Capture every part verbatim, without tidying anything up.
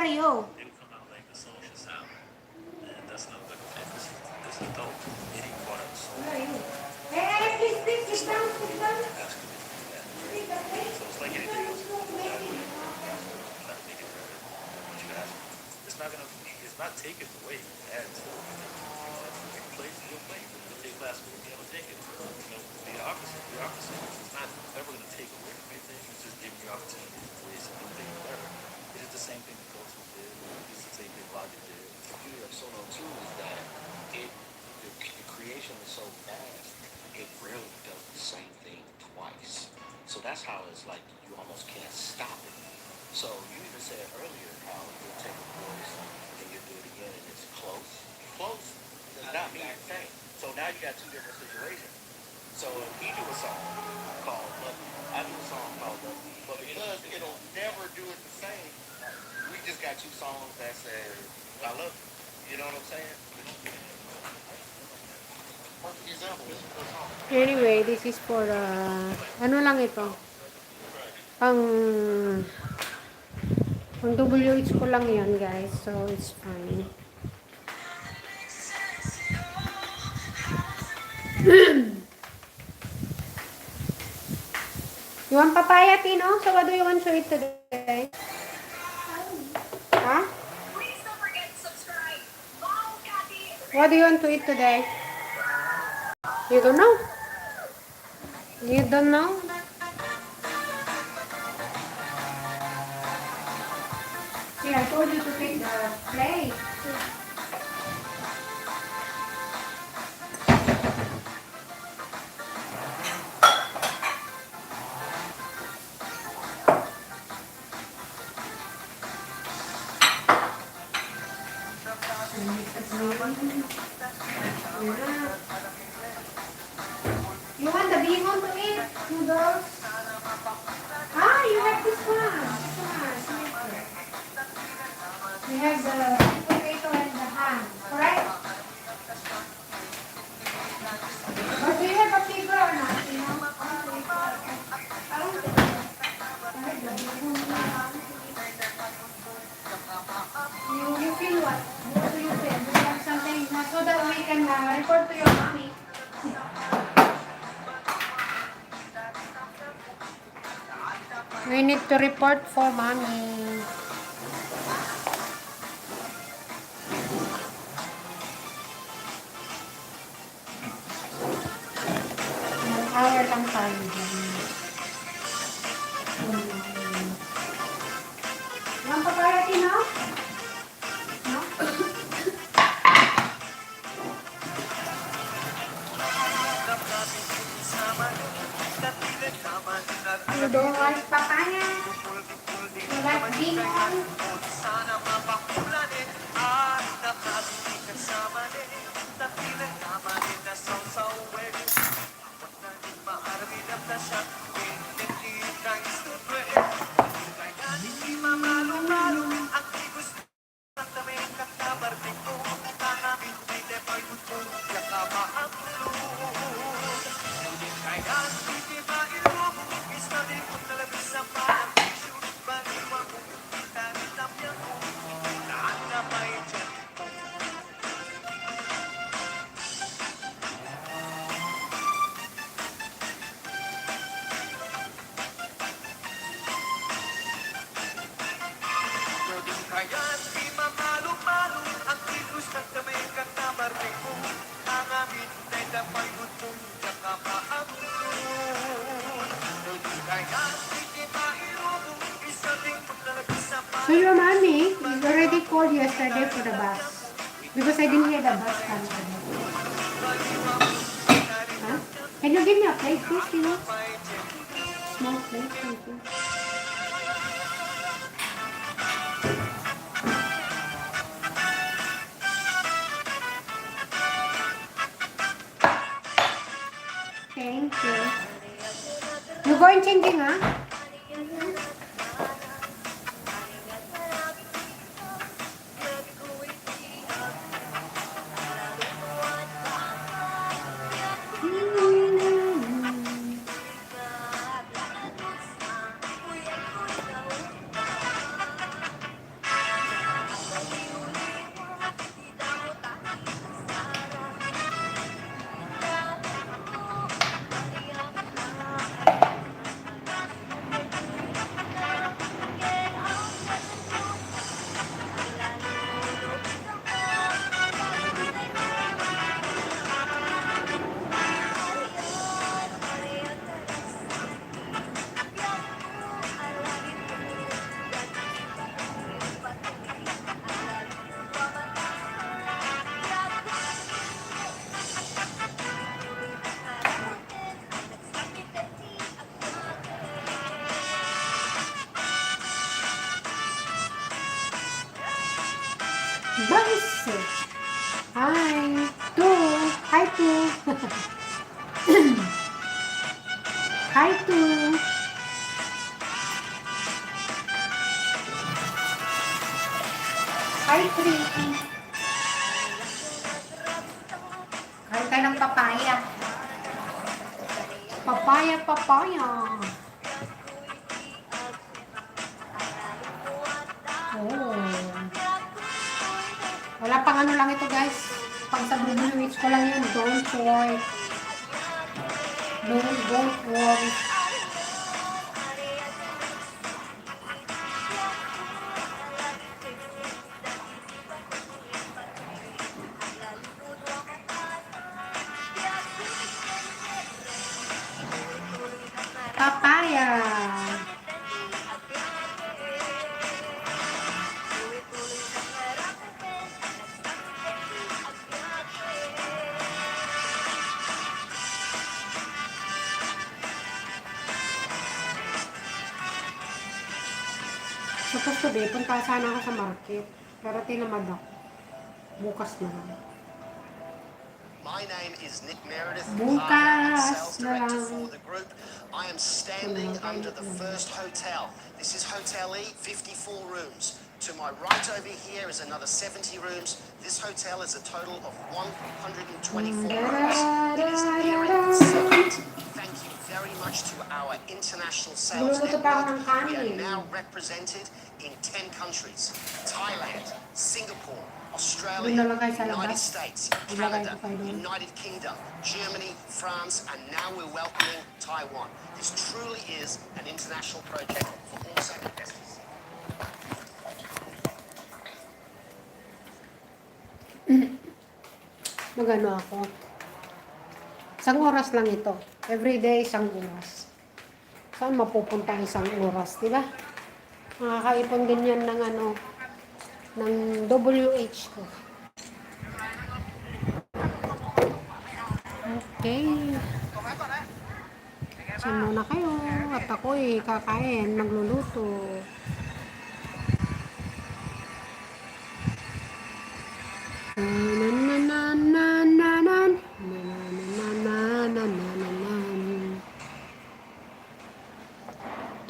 Mario. They would come out like the social sound. And that's not good. This, this adult, any part of the soul. Hey, hey, please, please, sit down, sit down. That's good. So it's like anything else. Try to make it better. But you ask, it's not gonna, it's not taken away. It adds to it. When you play, you'll play. You'll take classes, you'll take it. You know, the opposite, the opposite. It's not ever gonna take away from anything. It's just giving you opportunities, ways to do things better. It's just the same thing that Ghost did. It's the same thing Logic did. The beauty of Sono too is that it, the, the creation is so vast, it really does the same thing twice. So that's how it's like you almost can't stop it. So you even said earlier how you'll take a voice and you'll do it again and it's close. Close does not mean the same. So now you got two different situations. So he do a song called Lucky. I do a song called Lucky. But because it'll never do it the same, we just got two songs that says, "I love you." You know what I'm saying? Perfect example. This is the song. Anyway, this is for, uh, ano lang ito? Pang, pang W H ko lang yan, guys. So, it's fine. You want papaya, Tino? So what do you want to eat today? Huh? What do you want to eat today? You don't know? You don't know? Yeah, I told you to take the plate. You want the bihon to eat? Noodles? Ah, you have this one. This one. We have the sweet potato and the ham, correct? But do you have a fever or not? You know? You, you feel what? What do you feel? Do you have something na so that we can, uh, report to your mommy? We need to report for mommy. One hour lang tayo dyan. One hour. Ang papaya, Tino? No? You don't like papaya? You like bihon? So your mommy is already called yesterday for the bus. Because I didn't hear the bus coming. Huh? Can you give me a plate, please, Tino? Small plate, thank you. Thank you. You going changing, ha? Hi, two. Hi, three. Kain tayo ng papaya. Papaya, papaya. Oh. Wala pang ano lang ito, guys. Pang sa W H ko lang yun. Don't worry. Don't, don't worry. Papaya. Supposed to be, punta sana ako sa market. Pero tinamad ako. Bukas na lang. My name is Nick Meredith. Bukas na lang. Partner and sales director for the group. I am standing under the first hotel. This is Hotel E, fifty-four rooms. To my right over here is another seventy rooms. This hotel is a total of one hundred twenty-four rooms. It is nearing its seventh. Thank you very much to our international sales network. We are now represented in ten countries: Thailand, Singapore, Australia, United States, Canada, United Kingdom, Germany, France, and now we're welcoming Taiwan. This truly is an international project for all Sacred Festivals. Magano ako? Isang oras lang ito. Everyday, isang oras. Saan mapupunta ang isang oras, di ba? Makakaipon din yan ng ano, ng W H ko. Okay. Diyan muna kayo. At ako'y kakain, magluluto.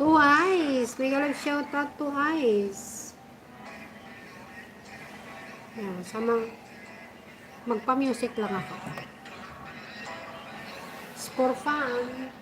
Two Eyes. Mega love shoutout, Two Eyes. Ayan, sa mga, magpa-music lang ako. It's for fun.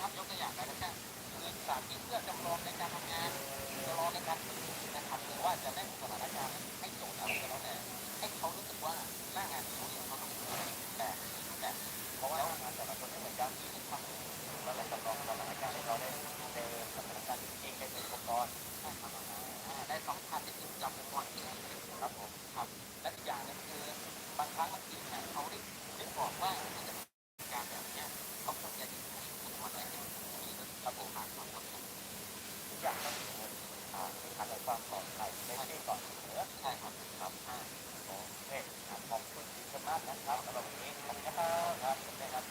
ครับ ยกตัวอย่างไปนะครับ คือสถานที่เพื่อจำลองในการทำงาน จำลองในการฝึกนะครับ หรือว่าจะเล่นสถานการณ์ให้โจทย์อะไรก็แล้วแต่ ให้เขารู้สึกว่าหน้างานของเขาเนี่ยเขาต้องทำแบบนี้ แบบนี้ แบบนี้ เพราะว่าหน้างานแต่ละคนไม่เหมือนกัน ครับ เราจะจำลองสถานการณ์ให้เขาได้เจอสถานการณ์จริง ได้ใช้อุปกรณ์ ใช่ครับ อ่า ได้สัมผัส ได้จับอุปกรณ์ที่ให้ ครับผม ครับ และอีกอย่างหนึ่งคือบางครั้งบางทีเนี่ยเขาได้นึกออกว่ามันจะมีการแบบเนี้ย เขาควรจะหยิบให้คนอะไรเป็นผู้ที่แบบ ครับผม ผ่านความกดดัน ทุกอย่างต้องอยู่บน อ่า พื้นฐานของความปลอดภัย safety ก่อนเสมอ ใช่ครับ ครับ อ่า โอเค ครับ ขอบคุณทีมงานมากนะครับ สำหรับวันนี้ ขอบคุณนะครับ ครับ ขอบคุณครับ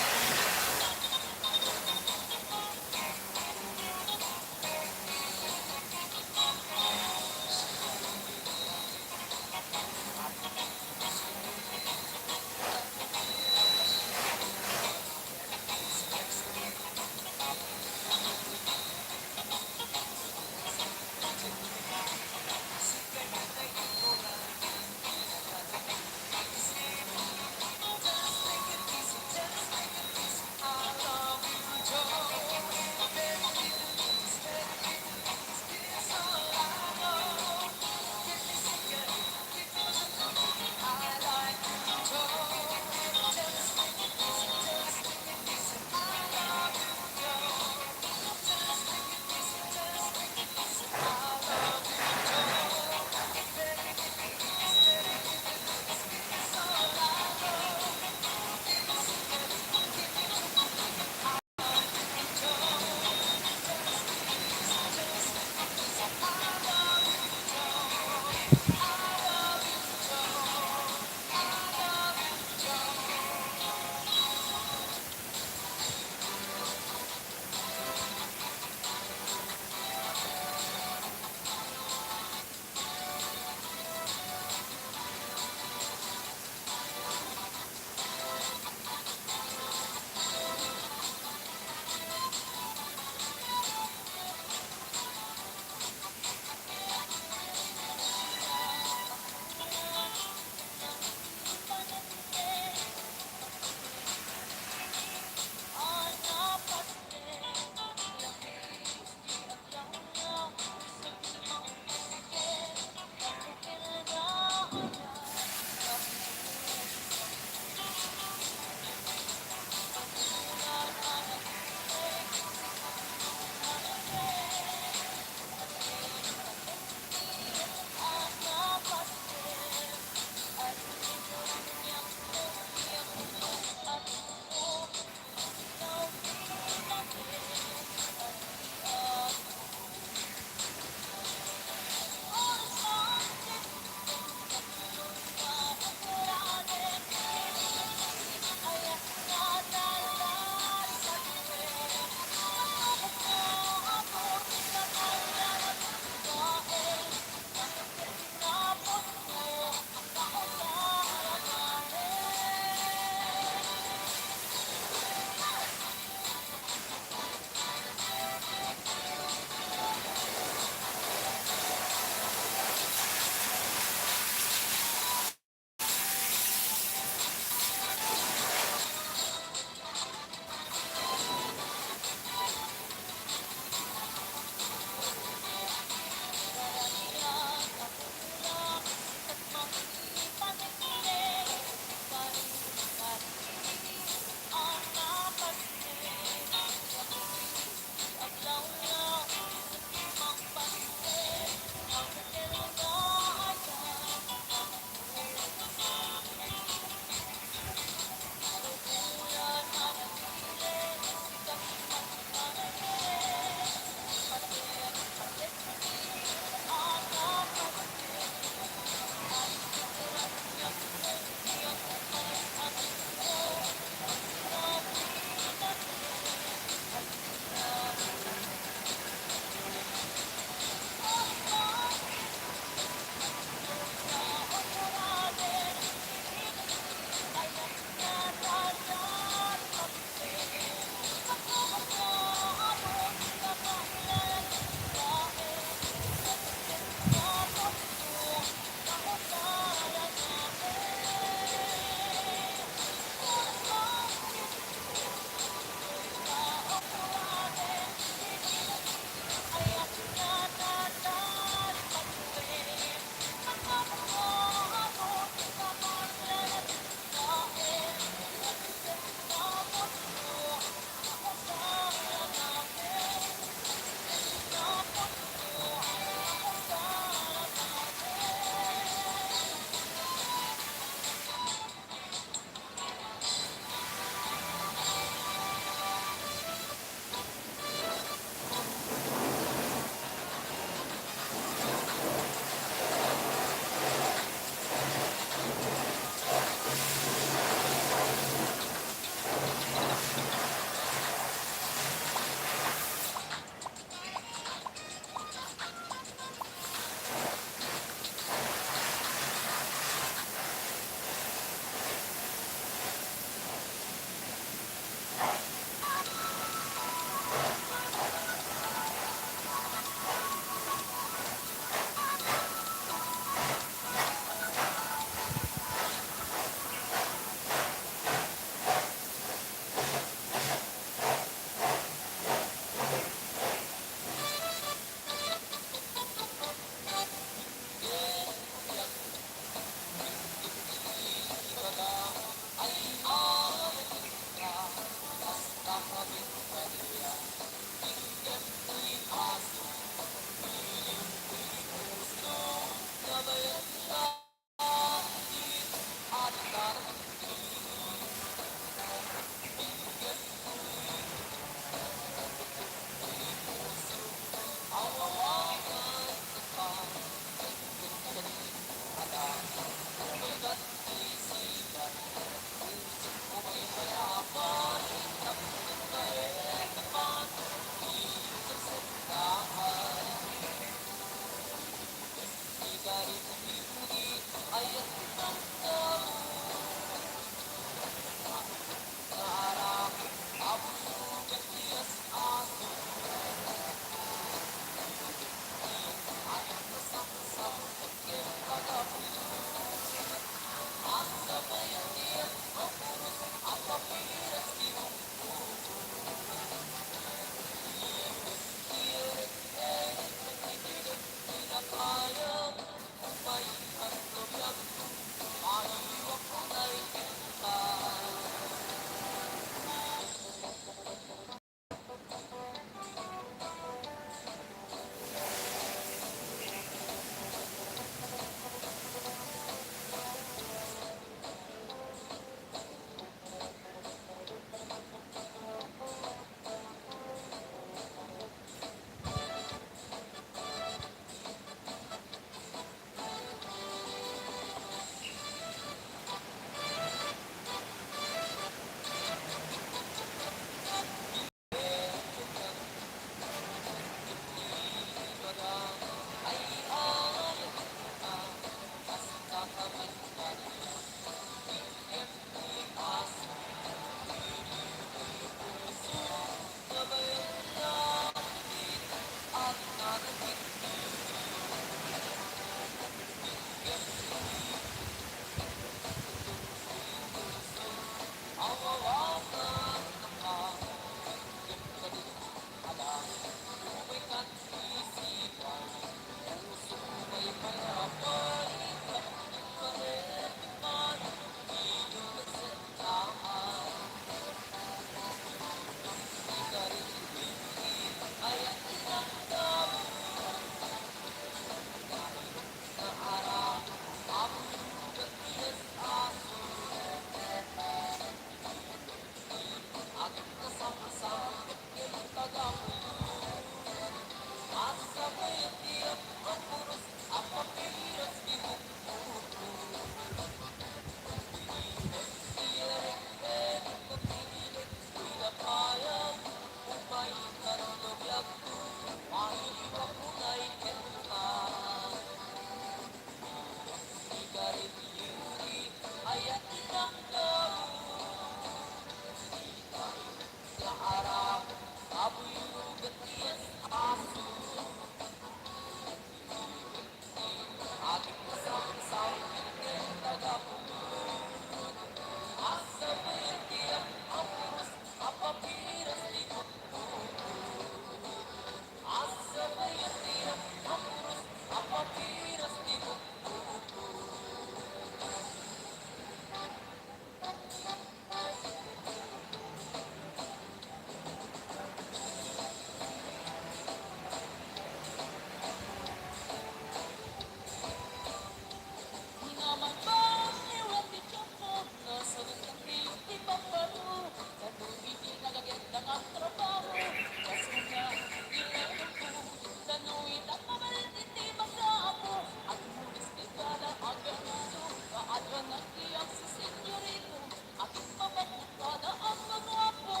Panagbiag si Senyorito, agin mapagkupada ang maguapo.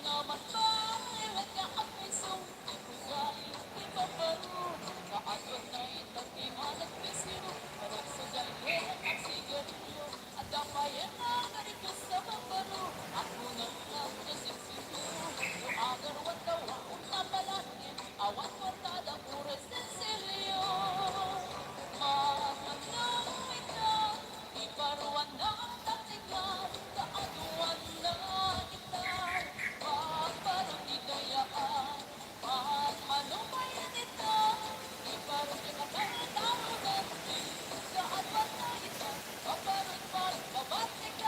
Namatay, wala ka agpaiso, ikugali, ipaparo. Kaadwan na itang di managpisiyo, parang sa daywen at sigarilyo. Adda pay nga request sa maparo, ako na lang na sipsipyo. No agarwan daw, ako na pala, awan kwartada, puro sensilyo. Mamano ita, iparuan na ang taktika, kaaduan na ita, paparuti kayaan. Mamano bayan ita, iparuti ka para tarunan, kaaduan na ita, paparut pagbabatikan.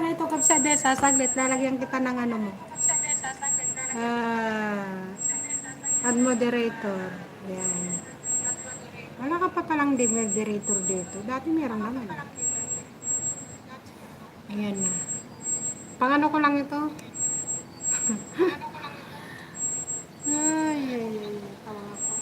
Ito, Kapsa Desa, saglit, lalagyan kita ng ano mo. Ah, add moderator. Yan. Wala ka pa palang di moderator dito. Dati meron naman. Ayan na. Pangano ko lang ito. Ay, ay, ay, ay. Tawa ko.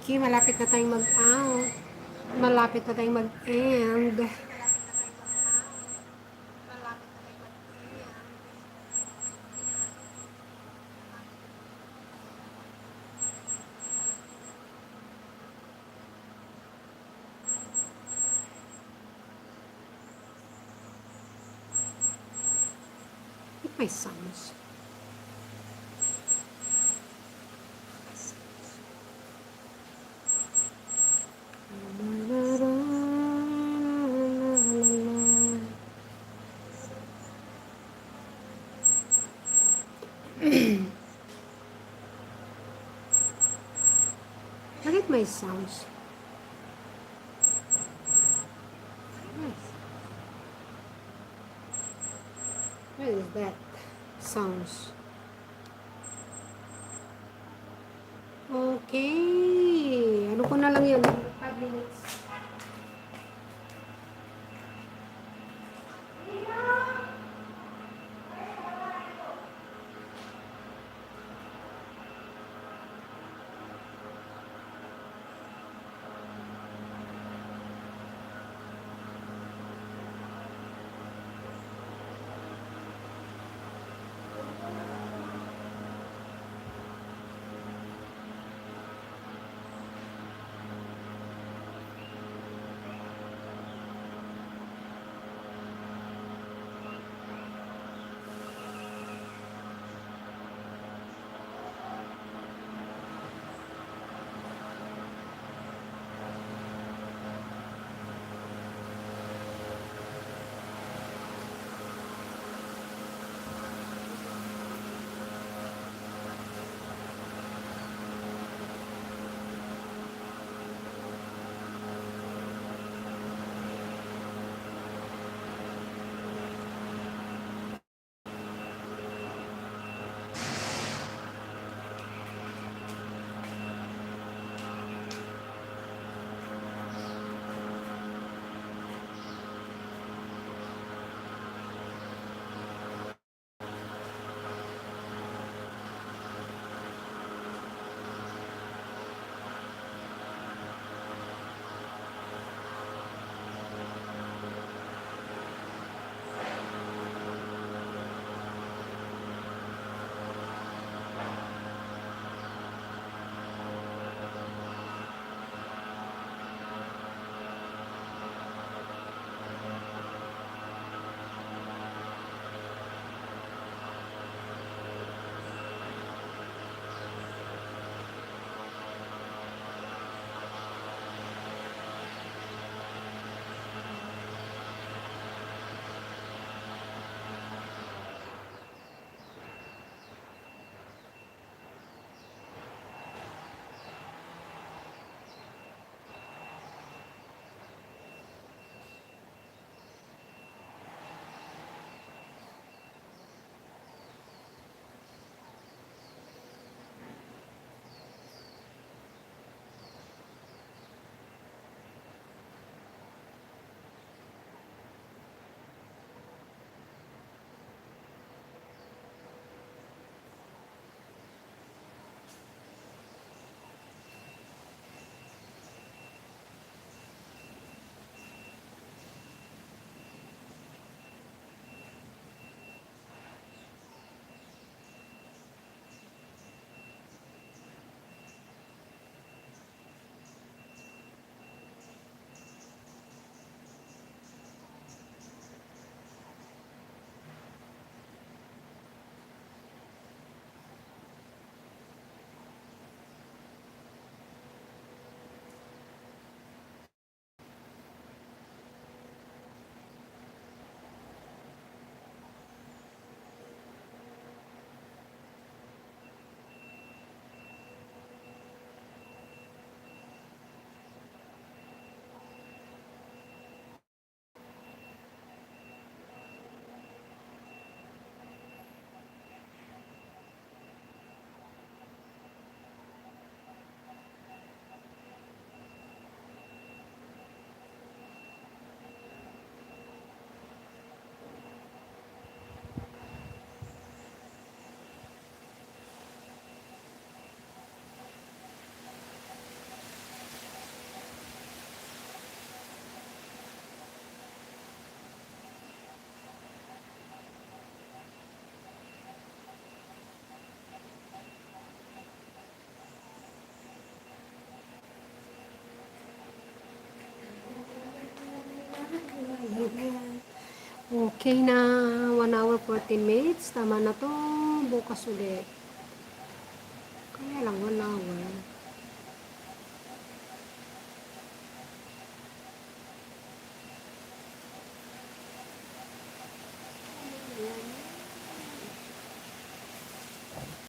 Okay, malapit na tayong mag-out. Malapit na tayong mag-end. It may sounds. Look at my sounds. Nice. What is that? Sounds. Okay. Ano ko na lang yan? Five minutes. Okay na, one hour, fourteen minutes. Tama na to. Bukas ulit. Kaya lang, one hour.